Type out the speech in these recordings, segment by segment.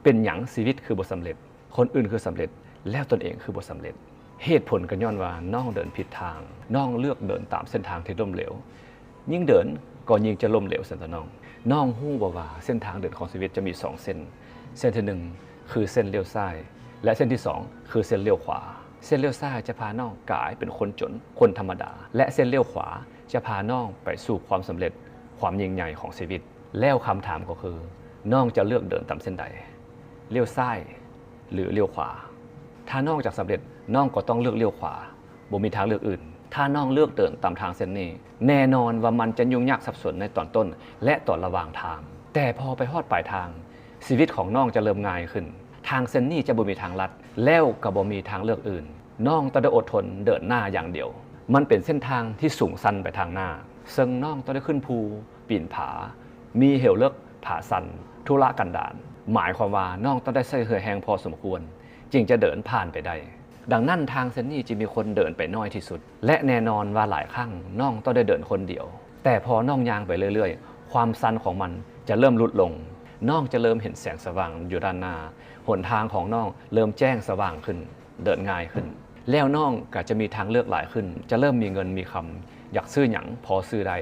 ປັນຫຍັງຊີວິດຄືບໍ່ສຳເລັດ? ຄົນອື່ນຄືສຳເລັດ, ແລ້ວຕົນເອງຄືບໍ່ສຳເລັດ? ເຫດຜົນກໍຍ້ອນວ່ານ້ອງເດີນຜິດທາງ, ນ້ອງເລືອກເດີນຕາມເສັ້ນທາງທີ່ລົ້ມເຫຼວ. ຍິ່ງເດີນກໍຍິ່ງຈະລົ້ມເຫຼວຊັ້ນຕານ້ອງ. ນ້ອງຮູ້ບໍ່ວ່າເສັ້ນທາງເດີນຂອງຊີວິດຈະມີສອງເສັ້ນ? ເສັ້ນທີໜຶ່ງຄືເສັ້ນລ້ຽວຊ້າຍ ແລະ ເສັ້ນທີສອງຄືເສັ້ນລ້ຽວຂວາ. ເສັ້ນລ້ຽວຊ້າຍຈະພານ້ອງກາຍເປັນຄົນຈົນ, ຄົນທຳມະດາ ແລະ ເສັ້ນລ້ຽວຂວາຈະພານ້ອງໄປສູ່ຄວາມສຳເລັດ, ຄວາມຍິ່ງໃຫຍ່ຂອງຊີວິດ. ແລ້ວຄຳຖາມກໍຄື ນ້ອງຈະເລືອກເດີນຕາມເສັ້ນໃດ? ລ້ຽວຊ້າຍ ຫຼື ລ້ຽວຂວາ? ຖ້ານ້ອງຢາກສຳເລັດ, ນ້ອງກໍຕ້ອງເລືອກລ້ຽວຂວາ, ບໍ່ມີທາງເລືອກອື່ນ. ຖ້ານ້ອງເລືອກເດີນຕາມທາງເສັ້ນນີ້, ແນ່ນອນວ່າມັນຈະຫຍຸ້ງຍາກສັບສົນໃນຕອນຕົ້ນ ແລະ ຕອນລະຫວ່າງທາງ. ແຕ່ພໍໄປຮອດປາຍທາງ, ຊີວິດຂອງນ້ອງຈະເລີ່ມງ່າຍຂຶ້ນ. ທາງເສັ້ນນີ້ຈະບໍ່ມີທາງລັດ, ແລ້ວກໍບໍ່ມີທາງເລືອກອື່ນ. ນ້ອງຕ້ອງໄດ້ອົດທົນເດີນໜ້າຢ່າງດຽວ. ມັນເປັນເສັ້ນທາງທີ່ສູງຊັນໄປທາງໜ້າ, ເຊິ່ງນ້ອງຕ້ອງໄດ້ຂຶ້ນພູ, ປີນຜາ, ມີເຫວເລິກ, ຜາຊັນ, ທຸລະກັນດານ. ໝາຍຄວາມວ່ານ້ອງຕ້ອງໄດ້ໃຊ້ເຫື່ອແຮງພໍສົມຄວນ, ຈຶ່ງຈະເດີນຜ່ານໄປໄດ້. ດັ່ງນັ້ນ, ທາງເສັ້ນນີ້ຈຶ່ງມີຄົນເດີນໄປໜ້ອຍທີ່ສຸດ, ແລະ ແນ່ນອນວ່າຫຼາຍຄັ້ງນ້ອງຕ້ອງໄດ້ເດີນຄົນດຽວ. ແຕ່ພໍນ້ອງຍ່າງໄປເລື້ອຍໆ, ຄວາມຊັນຂອງມັນຈະເລີ່ມຫຼຸດລົງ. ນ້ອງຈະເລີ່ມເຫັນແສງສະຫວ່າງຢູ່ດ້ານໜ້າ. ຫົນທາງຂອງນ້ອງເລີ່ມແຈ້ງສະຫວ່າງຂຶ້ນ, ເດີນງ່າຍຂຶ້ນ. ແລ້ວນ້ອງກໍຈະມີທາງເລືອກຫຼາຍຂຶ້ນ, ຈະເລີ່ມມີເງິນມີຄຳ, ຢາກຊື້ຫຍັງພໍຊື້ໄດ້,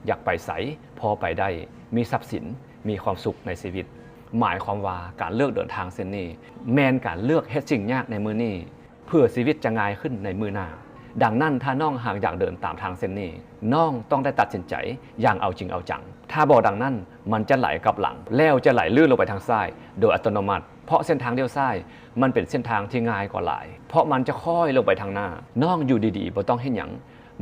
ຢາກໄປໃສພໍໄປໄດ້, ມີຊັບສິນ, ມີຄວາມສຸກໃນຊີວິດ. ໝາຍຄວາມວ່າການເລືອກເດີນທາງເສັ້ນນີ້ ແມ່ນການເລືອກເຮັດສິ່ງຍາກໃນມື້ນີ້ ເພື່ອຊີວິດຈະງ່າຍຂຶ້ນໃນມື້ໜ້າ. ດັ່ງນັ້ນ, ຖ້ານ້ອງຫາກຢາກເດີນຕາມທາງເສັ້ນນີ້, ນ້ອງຕ້ອງໄດ້ຕັດສິນໃຈຢ່າງເອົາຈິງເອົາຈັງ. ຖ້າບໍ່ດັ່ງນັ້ນ, ມັນຈະໄຫຼກັບຫຼັງ, ແລ້ວຈະໄຫຼລື່ນລົງໄປທາງຊ້າຍໂດຍອັດຕະໂນມັດ, ເພາະເສັ້ນທາງລ້ຽວຊ້າຍມັນເປັນເສັ້ນທາງທີ່ງ່າຍກວ່າຫຼາຍ, ເພາະມັນຈະຄ້ອຍລົງໄປທາງໜ້າ. ນ້ອງຢູ່ດີໆ ບໍ່ຕ້ອງເຮັດຫຍັງ,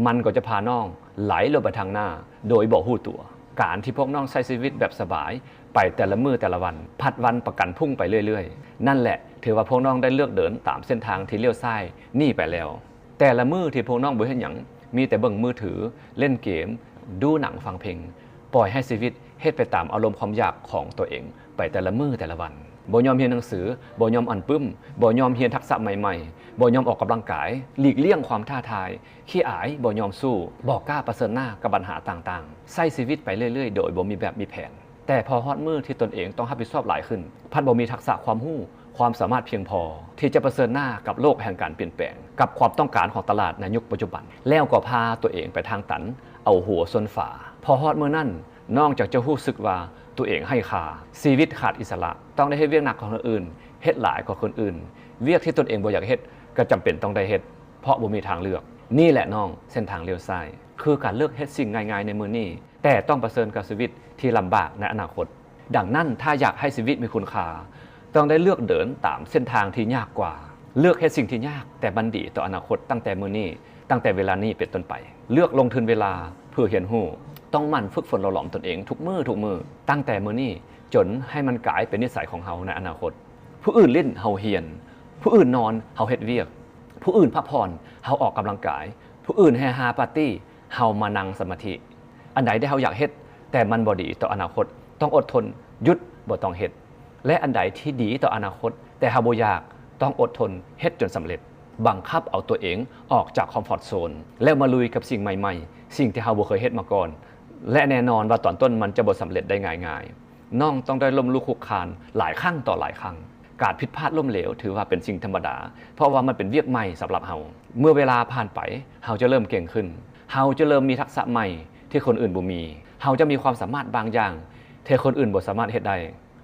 ມັນກໍຈະພານ້ອງໄຫຼລົງໄປທາງໜ້າໂດຍບໍ່ຮູ້ຕົວ. ການທີ່ພວກນ້ອງໃຊ້ຊີວິດແບບສະບາຍໄປແຕ່ລະມື້ແຕ່ລະວັນ, ຜັດວັນປະກັນພຸ້ງໄປເລື້ອຍໆ, ນັ້ນແຫຼະ ຖືວ່າພວກນ້ອງໄດ້ເລືອກເດີນຕາມເສັ້ນທາງທີ່ລ້ຽວຊ້າຍນີ້ໄປແລ້ວ. ແຕ່ລະມື້ທີ່ພວກນ້ອງບໍ່ເຮັດຫຍັງ, ມີແຕ່ເບິ່ງມືຖື, ເລ່ນເກມ, ດູໜັງ, ຟັງເພງ, ປ່ອຍໃຫ້ຊີວິດເຮັດໄປຕາມອາລົມຄວາມຢາກຂອງຕົວເອງໄປແຕ່ລະມື້ແຕ່ລະວັນ. ບໍ່ຍອມຮຽນໜັງສື, ບໍ່ຍອມອ່ານປຶ້ມ, ບໍ່ຍອມຮຽນທັກສະໃໝ່ໆ, ບໍ່ຍອມອອກກຳລັງກາຍ, ຫຼີກລ່ຽງຄວາມທ້າທາຍ, ຂີ້ອາຍ, ບໍ່ຍອມສູ້, ບໍ່ກ້າປະເຊີນໜ້າກັບບັນຫາຕ່າງໆ, ໃຊ້ຊີວິດໄປເລື້ອຍໆ ໂດຍບໍ່ມີແບບມີແຜນ. ແຕ່ພໍຮອດມື້ທີ່ຕົນເອງຕ້ອງຮັບຜິດຊອບຫຼາຍຂຶ້ນ, ພັດບໍ່ມີທັກສະຄວາມຮູ້, ຄວາມສາມາດພຽງພໍທີ່ຈະປະເຊີນໜ້າກັບໂລກແຫ່ງການປ່ຽນແປງ, ກັບຄວາມຕ້ອງການຂອງຕະຫຼາດໃນຍຸກປັດຈຸບັນ, ແລ້ວກໍພາຕົວເອງໄປທາງຕັນ, ເອົາຫົວຊົນຝາ. ພໍຮອດມື້ນັ້ນ, ນ້ອງຈັກຈະຮູ້ສຶກວ່າຕົວເອງໄຮ້ຄ່າ. ຊີວິດຂາດອິດສະຫຼະ, ຕ້ອງໄດ້ເຮັດວຽກໜັກກວ່າຄົນອື່ນ, ເຮັດຫຼາຍກວ່າຄົນອື່ນ. ວຽກທີ່ຕົນເອງບໍ່ຢາກເຮັດ, ກໍຈຳເປັນຕ້ອງໄດ້ເຮັດ, ເພາະບໍ່ມີທາງເລືອກ. ນີ້ແຫຼະນ້ອງ, ເສັ້ນທາງລ້ຽວຊ້າຍ, ຄືການເລືອກເຮັດສິ່ງງ່າຍໆໃນມື້ນີ້, ແຕ່ຕ້ອງປະເຊີນກັບຊີວິດທີ່ລຳບາກໃນອະນາຄົດ. ດັ່ງນັ້ນ, ຖ້າຢາກໃຫ້ຊີວິດມີຄຸນຄ່າ, ຕ້ອງໄດ້ເລືອກເດີນຕາມເສັ້ນທາງທີ່ຍາກກວ່າ. ເລືອກເຮັດສິ່ງທີ່ຍາກ, ແຕ່ມັນດີຕໍ່ອະນາຄົດຕັ້ງແຕ່ມື້ນີ້, ຕັ້ງແຕ່ເວລານີ້ເປັນຕົ້ນໄປ. ເລືອກລົງທຶນເວລາເພື່ອຮຽນຮູ້. ຕ້ອງໝັ່ນຝຶກຝົນຫຼໍ່ຫຼອມຕົນເອງທຸກມື້, ທຸກມື້, ຕັ້ງແຕ່ມື້ນີ້, ຈົນໃຫ້ມັນກາຍເປັນນິໄສຂອງເຮົາໃນອະນາຄົດ. ຜູ້ອື່ນຫຼິ້ນ, ເຮົາຮຽນ. ຜູ້ອື່ນນອນ, ເຮົາເຮັດວຽກ. ຜູ້ອື່ນພັກຜ່ອນ, ເຮົາອອກກຳລັງກາຍ. ຜູ້ອື່ນແຫ່ຮາປາຕີ້, ເຮົາມານັ່ງສະມາທິ. ອັນໃດທີ່ເຮົາຢາກເຮັດ ແຕ່ມັນບໍ່ດີຕໍ່ອະນາຄົດ, ຕ້ອງອົດທົນ, ຢຸດ, ບໍ່ຕ້ອງເຮັດ. ແລະ ອັນໃດທີ່ດີຕໍ່ອະນາຄົດ ແຕ່ເຮົາບໍ່ຢາກ, ຕ້ອງອົດທົນເຮັດຈົນສຳເລັດ. ບັງຄັບເອົາຕົວເອງອອກຈາກຄອມຟອດໂຊນ ແລ້ວມາລຸຍກັບສິ່ງໃໝ່ໆ, ສິ່ງທີ່ເຮົາບໍ່ເຄີຍເຮັດມາກ່ອນ. ແລະ ແນ່ນອນວ່າຕອນຕົ້ນມັນຈະບໍ່ສຳເລັດໄດ້ງ່າຍໆ. ນ້ອງຕ້ອງໄດ້ລົ້ມລຸກຄຸກຄານຫຼາຍຄັ້ງຕໍ່ຫຼາຍຄັ້ງ. ການຜິດພາດລົ້ມເຫຼວຖືວ່າເປັນສິ່ງທຳມະດາ, ເພາະວ່າມັນເປັນວຽກໃໝ່ສຳລັບເຮົາ. ເມື່ອເວລາຜ່ານໄປ, ເຮົາຈະເລີ່ມເກັ່ງຂຶ້ນ. ເຮົາຈະເລີ່ມມີທັກສະໃໝ່ທີ່ຄົນອື່ນບໍ່ມີ. ເຮົາຈະມີຄວາມສາມາດບາງຢ່າງທີ່ຄົນອື່ນບໍ່ສາມາດເຮັດໄດ້.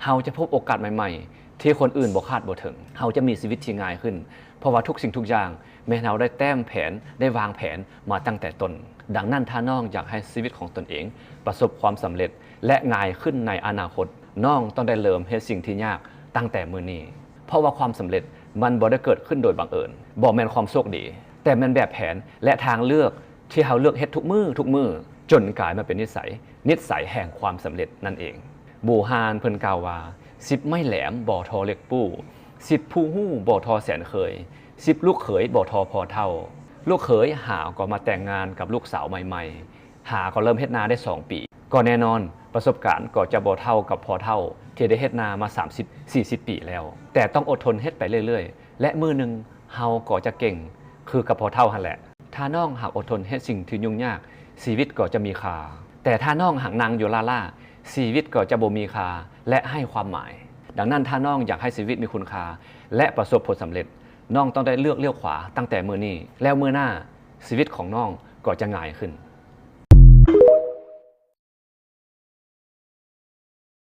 ເຮົາຈະພົບໂອກາດໃໝ່ໆທີ່ຄົນອື່ນບໍ່ຄາດບໍ່ເຖິງ. ເຮົາຈະມີຊີວິດທີ່ງ່າຍຂຶ້ນ, ເພາະວ່າທຸກສິ່ງທຸກຢ່າງແມ່ນເຮົາໄດ້ແຕ້ມແຜນ, ໄດ້ວາງແຜນມາຕັ້ງແຕ່ຕົ້ນ. ດັ່ງນັ້ນ, ຖ້ານ້ອງຢາກໃຫ້ຊີວິດຂອງຕົນເອງປະສົບຄວາມສຳເລັດ ແລະ ງ່າຍຂຶ້ນໃນອະນາຄົດ, ນ້ອງຕ້ອງໄດ້ເລີ່ມເຮັດສິ່ງທີ່ຍາກຕັ້ງແຕ່ມື້ນີ້. ເພາະວ່າຄວາມສຳເລັດມັນບໍ່ໄດ້ເກີດຂຶ້ນໂດຍບັງເອີນ, ບໍ່ແມ່ນຄວາມໂຊກດີ, ແຕ່ແມ່ນແບບແຜນ ແລະ ທາງເລືອກທີ່ເຮົາເລືອກເຮັດທຸກມື້, ທຸກມື້, ຈົນກາຍມາເປັນນິໄສ, ນິໄສແຫ່ງຄວາມສຳເລັດນັ້ນເອງ. ບູຮານເພິ່ນກ່າວວ່າ, ສິບໄມ້ແຫຼມບໍ່ທໍ່ເຫຼັກປູ້, ສິບຜູ້ຮູ້ບໍ່ທໍ່ແສນເຄີຍ, ສິບລູກເຂີຍບໍ່ທໍ່ພໍ່ເຖົ້າ. ລູກເຂີຍຫາກໍມາແຕ່ງງານກັບລູກສາວໃໝ່ໆ, ຫາກໍເລີ່ມເຮັດນາໄດ້ສອງປີ. ກໍແນ່ນອນ, ປະສົບການກໍຈະບໍ່ເທົ່າກັບພໍ່ເຖົ້າທີ່ໄດ້ເຮັດນາມາສາມສິບ ສີ່ສິບປີແລ້ວ, ແຕ່ຕ້ອງອົດທົນເຮັດໄປເລື້ອຍໆ ແລະ ມື້ໜຶ່ງເຮົາກໍຈະເກັ່ງຄືກັບພໍ່ເຖົ້າຫັ້ນແຫຼະ. ຖ້ານ້ອງຫາກອົດທົນເຮັດສິ່ງທີ່ຫຍຸ້ງຍາກ, ຊີວິດກໍຈະມີຄ່າ. ແຕ່ຖ້ານ້ອງຫາກນັ່ງຢູ່ລ້າໆ, ຊີວິດກໍຈະບໍ່ມີຄ່າ ແລະ ໄຮ້ຄວາມໝາຍ. ດັ່ງນັ້ນ ຖ້ານ້ອງຢາກໃຫ້ຊີວິດມີຄຸນຄ່າ ແລະ ປະສົບຜົນສຳເລັດ, ນ້ອງຕ້ອງໄດ້ເລືອກລ້ຽວຂວາຕັ້ງແຕ່ມື້ນີ້, ແລ້ວມື້ໜ້າ ຊີວິດຂອງນ້ອງກໍຈະງ່າຍຂຶ້ນ.